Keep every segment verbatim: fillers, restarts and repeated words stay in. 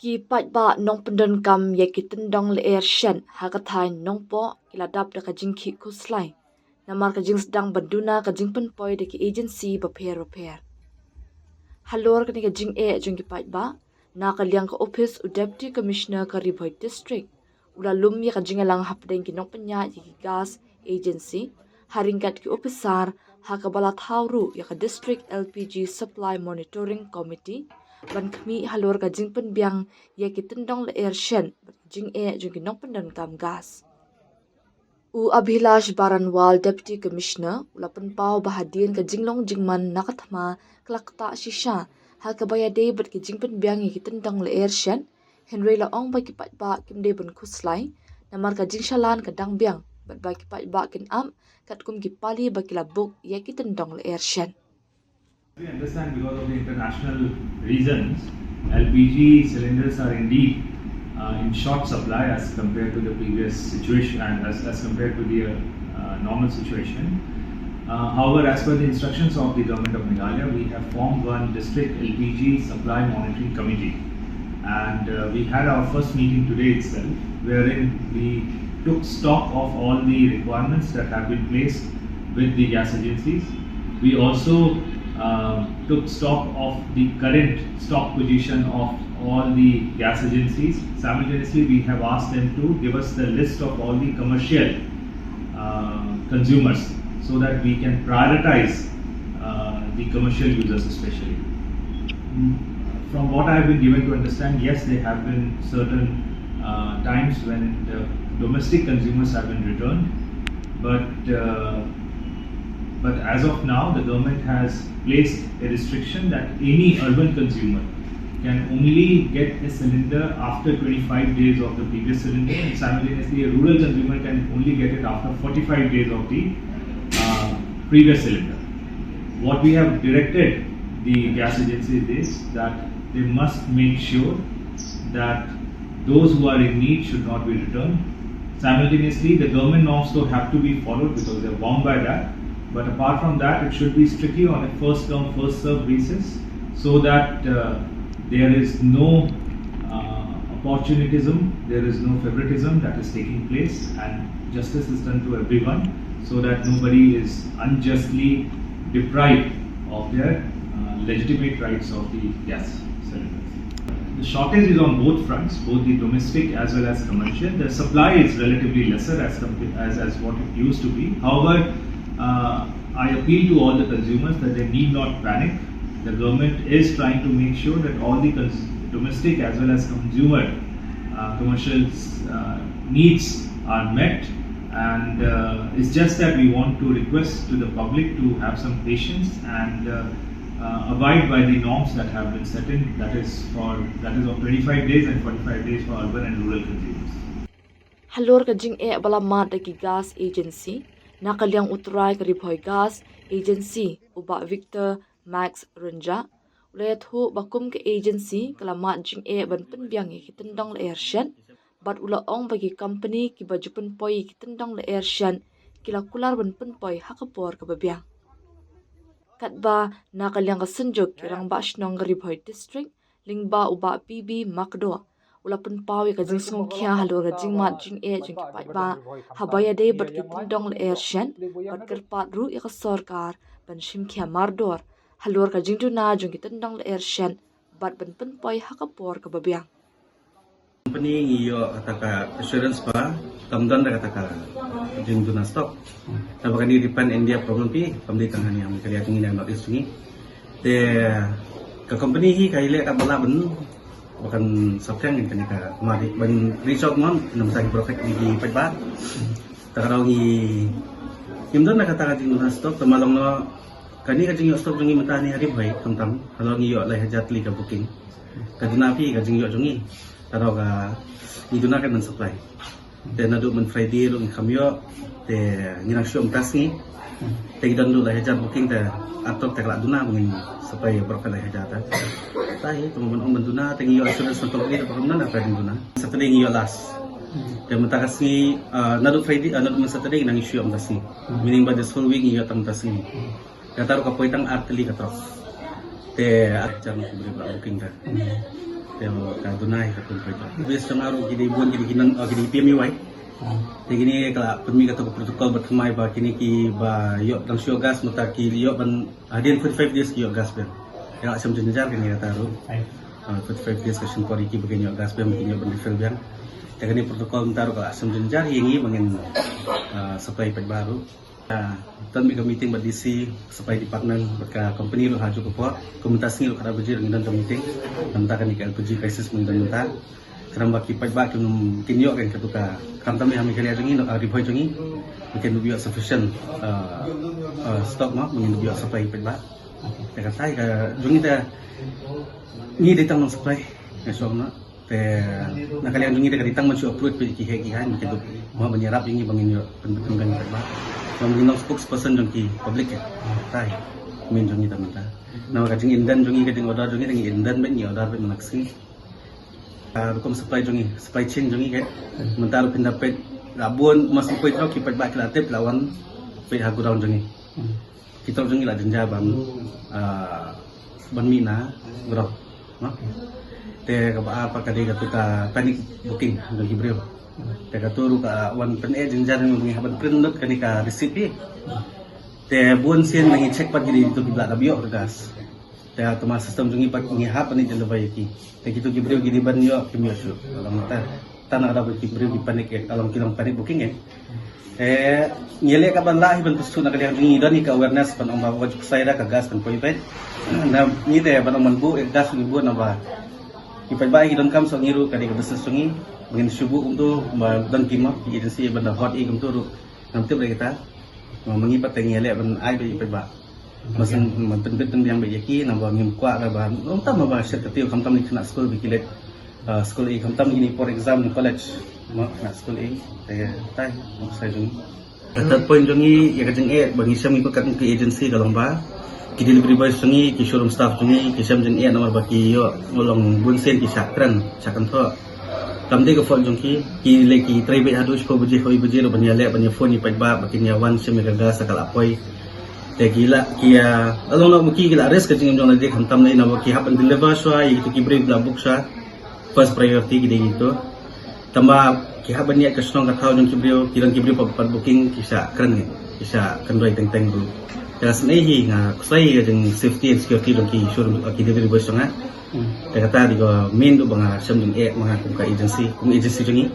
Ki paidbah nongpyndonkam ïa ki tyndong lyer shet ha ka thaiñ Nongpoh ki la dap da ka jingkhih khuslai namar ka jingsdang ban duna ka jingpynpoi da ki agency bapher bapher. Halor kane ka jingeh jong ki paidbah, na ka liang ka ophis u Deputy Commissioner ka Ri Bhoi District u la lum ïa ka jingïalang hapdeng ki nongpynïaid ïa ki gas agency ha ryngkat ki ophisar, ha kaba la thaw ruh ïa ka District L P G Supply Monitoring Committee ban khmih halor ka jingpynbiang ïa ki tyndong lyer shet bad ka jingeh jong ki nongpyndonkam gas. U Abhilash Baranwal, Deputy Commissioner, u la pynpaw ba hadien ka jinglong jingman na ka thma ka la ktah shisha ha kaba ïadei bad ka jingpynbiang ïa ki tyndong lyer shet, hynrei la ong ba ki paidbah kim dei ban khuslai namar ka jingshalan ka dang biang bad ba ki paidbah kin ap katkum ki pali ba ki la buk ïa ki tyndong lyer shet. We understand because of the international reasons, L P G cylinders are indeed uh, in short supply as compared to the previous situation and as, as compared to the uh, uh, normal situation. Uh, however, as per the instructions of the Government of Meghalaya, we have formed one district L P G supply monitoring committee. And uh, we had our first meeting today itself, wherein we took stock of all the requirements that have been placed with the gas agencies. We also uh, took stock of the current stock position of all the gas agencies. Simultaneously, we have asked them to give us the list of all the commercial uh, consumers so that we can prioritize uh, the commercial users especially. Mm, from what I have been given to understand, yes, there have been certain uh, times when the domestic consumers have been returned, but uh, but as of now, the government has placed a restriction that any urban consumer can only get a cylinder after twenty-five days of the previous cylinder, and simultaneously, a rural consumer can only get it after forty-five days of the uh, previous cylinder. What we have directed the gas agencies is that they must make sure that those who are in need should not be returned. Simultaneously, the government norms though have to be followed because they're bound by that. But apart from that, it should be strictly on a first come, first served basis so that uh, there is no uh, opportunism, there is no favoritism that is taking place, and justice is done to everyone so that nobody is unjustly deprived of their uh, legitimate rights of the gas cylinders. The shortage is on both fronts, both the domestic as well as commercial. The supply is relatively lesser as, compa- as, as what it used to be. However, uh, I appeal to all the consumers that they need not panic. The government is trying to make sure that all the cons- domestic as well as consumer uh, commercial uh, needs are met, and uh, it's just that we want to request to the public to have some patience and uh, uh, abide by the norms that have been set in, that is for that is of twenty-five days and forty-five days for urban and rural consumers. Halor ka jingeh ba la mad da ki gas agency, na ka liang u trai ka Ri Bhoi Gas Agency, u Bah Victor Max Rynjah, u la ïathuh ba kum ka agency ka la mad jingeh ban pynbiang ïa ki tyndong lyer shet, bad u la ong ba ki company kiba ju pynpoi ïa ki tyndong lyer shet ki la kular ban pynpoi ha ka por kaba biang. Katba na ka liang ka Synjuk ki Rangbah Shnong ka Ri Bhoi District, lyngba u Bah P B Makdoh, u la pynpaw ïa ka jingsngewkhia halor ka jingmad jingeh jong ki paidbah haba ïadei bad ki tyndong lyer shet, bad kyrpad ruh ïa ka sorkar ban shim khia mardor halor ka jingduna jong ki tyndong lyer shet bad ban pynpoi ha ka por kaba biang. Company ngi ïoh kata ka assurance ba kam don da kata ka jingduna stock. Tangba kane dei pan India problem phi, kam dei tang hangne ha Meghalaya jong ngi, na North East jong ngi. Te ka company hi ka ïaleh katba lah ban, ba kan saphriang kane ka, ma dei ban reach out mon na bynta ki product ki paidbah. Te ka daw ngi, ngim don da kata ka jingduna stock, te ma long noh kane ka jingïoh stock jong ngi mynta hangne ha Ri Bhoi, khamtam halor ngi ïoh lai hajar tylli ka booking. Ka duna phi ka jingïoh jong ngi. Ka daw ka ngi duna ka ban supply. Te naduh myn Friday ruh ngi kham ïoh, te ngi nang shu ym test ngi. Te ngi don duh lai hajar booking, te atok te ka la duna ba ngin supply ïa baroh lai hajar te. Te hi, te ban ong ban duna, te ngi ïoh assurance na company te ba kam don ïa ka jingduna. Saturday ngi ïoh last. Te mynta ka sngi, ah, naduh Friday, ah, naduh myn Saturday ngi nang issue ym test ngi. Meaning ba this whole week ngi ïoh tang ym test ngi. Kata ruh ka poi tang ar tylli ka truck. Te ar hajar ngut ki briew ba booking te. Te ka duna ïa ka pynpoi. Base jong nga ruh ki dei bun ki dei ki nang, ki dei P M A Y. Te kine ka la pynmih kato ka protocol ba thymmai ba kine kiba ïoh dang shu gas mynta ki ïoh ban hadien forty-five days ki ïoh gas biang. Ïa ka sem jynjar kane kata ruh. Ah, forty-five days ka shu por ïa ki ba kin ïoh gas biang, ba kin ïoh ban refill biang. Te kane protocol mynta ruh ka la sem jynjar ïa ngi ba ngin, ah, supply paidbah ruh. Ah, don mih ka meeting bad D C, supply department bad ka company ruh ha kajuh ka por. Kumta sngi ruh khatar baje ruh ngi don ka meeting. Mynta kane ka L P G crisis ba ngi don mynta. Khnang ba ki paidbah kin, kin ïoh kan katu ka, khamtam ha Meghalaya jong ngi, ah, Ri Bhoi jong ngi. Ba kin ïoh sufficient, ah, ah, stock mo, ba ngin ïoh supply paidbah. Te katai ka jong ngi te ngi dei tang long supply. Nga shu ong na. Te na ka liang jong ngi te ka dei tang ban shu approach peit ki heh ki haiñ, ba kin ïoh mo ban ïarap ïa ngi ba ngin ïoh pyn, pynbeit paidbah. Ba ngin long spokesperson jong ki public eh. Katai main jong ngi te mynta. Na ka jingïaindan jong ngi, ka jingorder jong ngi te ngi ïaindan beit, ngi order beit man la ka sngi. Ah, rukom supply jong ngi, supply chain jong ngi ke. Mynta ruh phin da peit, la bun mas peit ki paidbah ki la tip, la wan peit ha godown jong ngi. Ki trok jong ngi la jynjar ban, ah, ban mih na godown. No? Te kaba ar pat ka dei katu ka panic booking jong ki briew. Te katu ruh ka wan pyneh jynjar jong ngi, hap ban print lut kane ka receipt hi. Te bun sien ngi check pat ki dei kitu kiba la dep ïoh ka gas. Te ha tama system jong ngi pat ngi hap ban deliver ïa ki. Te kitu ki briew ki dei ban ïoh kim ïoh shuh. Ka long mynta. Tang na ka daw ba ki briew ki panic eh, ka long ki long panic booking eh. Te ngi leh ka ban lah hi ban pynsuh na ka liang jong ngi, don hi ka awareness ban ong ba wat ju ksai da ka gas kan poi beit. Na ngi te ban ong ban buh ïa ka gas ngi buh naba ki paidbah ki donkam, so ngi ruh ka dei ka business jong ngi. Ba ngin shu buh kumtu ba don ki mo ki agency ban da hot ïa kumtu ruh. Ngam tip re kita. Ma ngi pat te ngi leh ban ai beit ïa ki paidbah. Ba shen ban pynbeit pynbiang beit ïa ki, naba ngim kwah da ba, nongtam ba shet ka tiew, khamtam ki khynnah skul ba ki leit, ah, skul, i khamtam kine por exam ni college. Mo khynnah skul i, te tai, mo sai jong. Ka third point jong ngi, ïa ka jingeh ba ngi shem ngi kut kat ki agency ka long ba ki delivery boys jong ngi, ki showroom staff jong ngi, ki shem jingeh namar ba ki ïoh, long bun sien ki shah kren, shah kynthoh. Kam dei ka fault jong ki, ki leh ki trei beit haduh shiphew baje, khawi baje ruh ban ïaleh, ban ïa phone ïa paidbah ba kin ïa wan shim ïa ka gas ka la poi. Te ki la, ki, ah, la long na ki, ki la risk ka jingim jong lade, khamtam lei naba ki hap ban deliver shuwa ïa kitu ki briew ki la book shuwa. First priority ki dei kitu. Tangba ki hap ban ïaid ka shnong ka thaw jong ki briew, ki don ki briew pat, pat booking, ki shah kren, ki shah kynroi teng teng ruh. Te ka snei hi nga ksai ka jing safety and security jong ki showroom, ki delivery boys jong nga. Te kata dei ka main ruh ba nga shem jingeh ma nga kum ka agency, kum agency jong ngi.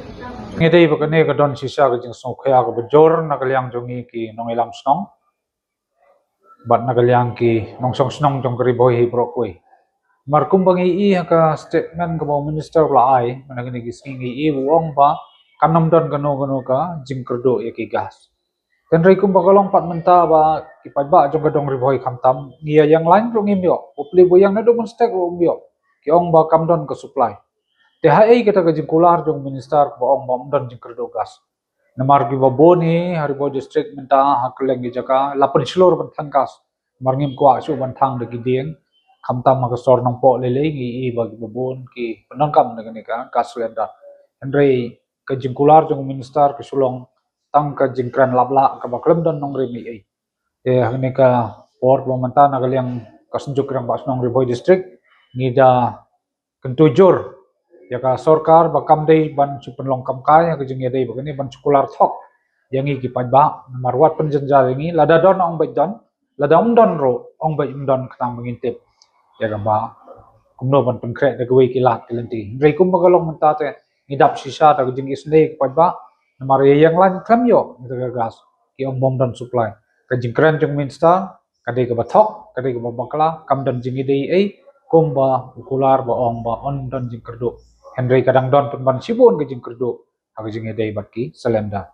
Ngi dei ba kane ka don shisha ka jingsngewkhia kaba jur na ka liang jong ngi ki nongïalam shnong bad na ka liang ki nongshong shnong jong ka Ri Bhoi hi baroh kawei. Namar kumba ngi i ha ka statement kaba u minister u la ai mynta kine ki sngi, ngi i u ong ba kan ym don kano kano ka jingkyrduh ïa ki gas. Hynrei kumba ka long pat mynta ba ki paidbah jong ka dong Ri Bhoi khamtam ngi ïa ïeng line ruh ngim ïoh, u pli ba ïeng naduh mynstep ruh ngim ïoh. Ki ong ba kam don ka supply. Te haei kata ka jingkular jong u minister kaba ong ba ym don jingkyrduh gas? Namar kiba bun hi ha Ri Bhoi district mynta ha kylleng ki jaka la pynshlur ban thang gas. Namar ngim kwah shuh ban thang da ki dieng. Khamtam ha ka sor Nongpoh lei lei ngi i ba kiba bun ki pyndonkam da kane ka gas cylinder. Hynrei ka jingkular jong u minister ka shu long tang ka jingkren lap lah kaba khlem don nongrim ei ei. Te ha kane ka por ba mynta na ka liang ka Synjuk Rangbah Shnong Ri Bhoi District ngi da kyntu jur ïa ka sorkar ba kam dei ban shu pynlong kam kai ha ka jingïadei ba kane, ban shu kular thok ïa ngi ki paidbah. Namar wat pynjynjar ïa ngi, lada don ong beit don, lada ym don ruh ong beit ym don, khnang ba ngin tip ïa kaba kumno ban pynkhreh da kawei ki lad ki lynti. Hynrei kumba ka long mynta te ngi dap shisha da ka jingisynei ki paidbah. Namar ïa ïeng line khlem ïoh ïa ka gas, ki ong ba ym don supply. Ka jingkren jong u minister ka dei kaba thok, ka dei kaba bakla, kam don jingïadei ei, kumba u kular ba ong ba ym don jingkyrduh. Hynrei ka dang don pynban shibun ka jingkyrduh ha ka jingïadei bad ki cylinder.